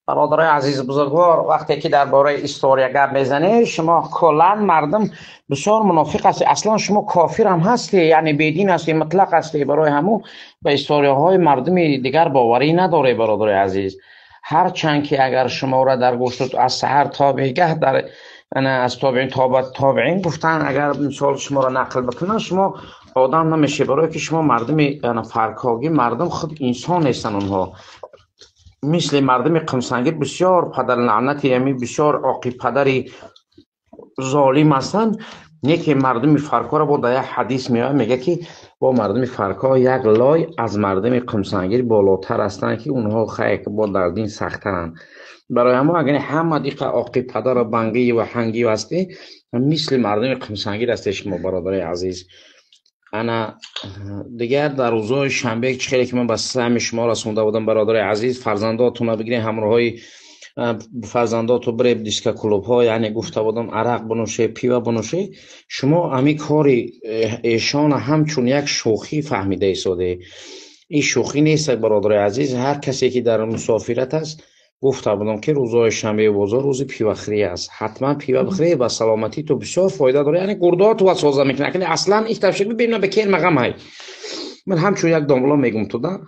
Бародарои азиз, бузургвор, вақте ки дар бораи история гап мезанед, шумо куллан мардум бисёр мунофиқ ҳастед. Аслан шумо кофирам ҳастед, яъне бедин ҳастед, мутлақ ҳастед. Барои ҳамун ба историяҳои мардуми дигар боварӣ надоред, бародарои азиз. Ҳарчанд ки агар шуморо дар гӯшту аз саҳар то бегаҳ дар аз тобеин то ба тобеин гуфтан, агар мисол шуморо нақл бикунанд, шумо одам намешед, барое ки шумо мардуми фаркогӣ, мардум худ инсон нестанд онҳо. Мисли мардуми Қумсангир бисёр падарлаънати, яъне бисёр оқи падари золим ҳастанд. Не ки мардуми фаркоро бо дар як ҳадис меояд, мегӯяд ки бо мардуми фарко як лой аз мардуми Қумсангир болотар ҳастанд, ки онҳо хайр бо дар дин сахттаранд. Барои ҳамон агар ҳама диқа оқи падару бангию ва ҳангию ҳастӣ, мисли мардуми Қумсангир ҳастед шумо, бародари азиз. Ана дигар дар рӯзҳои шанбе, чӣ хеле ки ман ба саҳми шумо расонда будам, бародари азиз, фарзандотонро бигиред, ҳамроҳҳои фарзандоту биред дискоклубҳо, яъне гуфта будам, арақ бинӯше, пива бинӯше. Шумо ҳамин кори эшона ҳамчун як шӯхӣ фаҳмида истодед. Ин шӯхӣ нест, бародари азиз. Ҳар касе ки дар мусофират аст, гуфта будам ки рӯзҳои шанбеи бозор рӯзи пивахӯрӣ аст, ҳатман пива бихӯрӣ, ба саломатии ту бисёр фоида дорад, яъне гурдоату соза мекунад. Аслан ин тавшик бибинам ба кер мағам ҳай. Ман ҳамчун як домло мегум туда.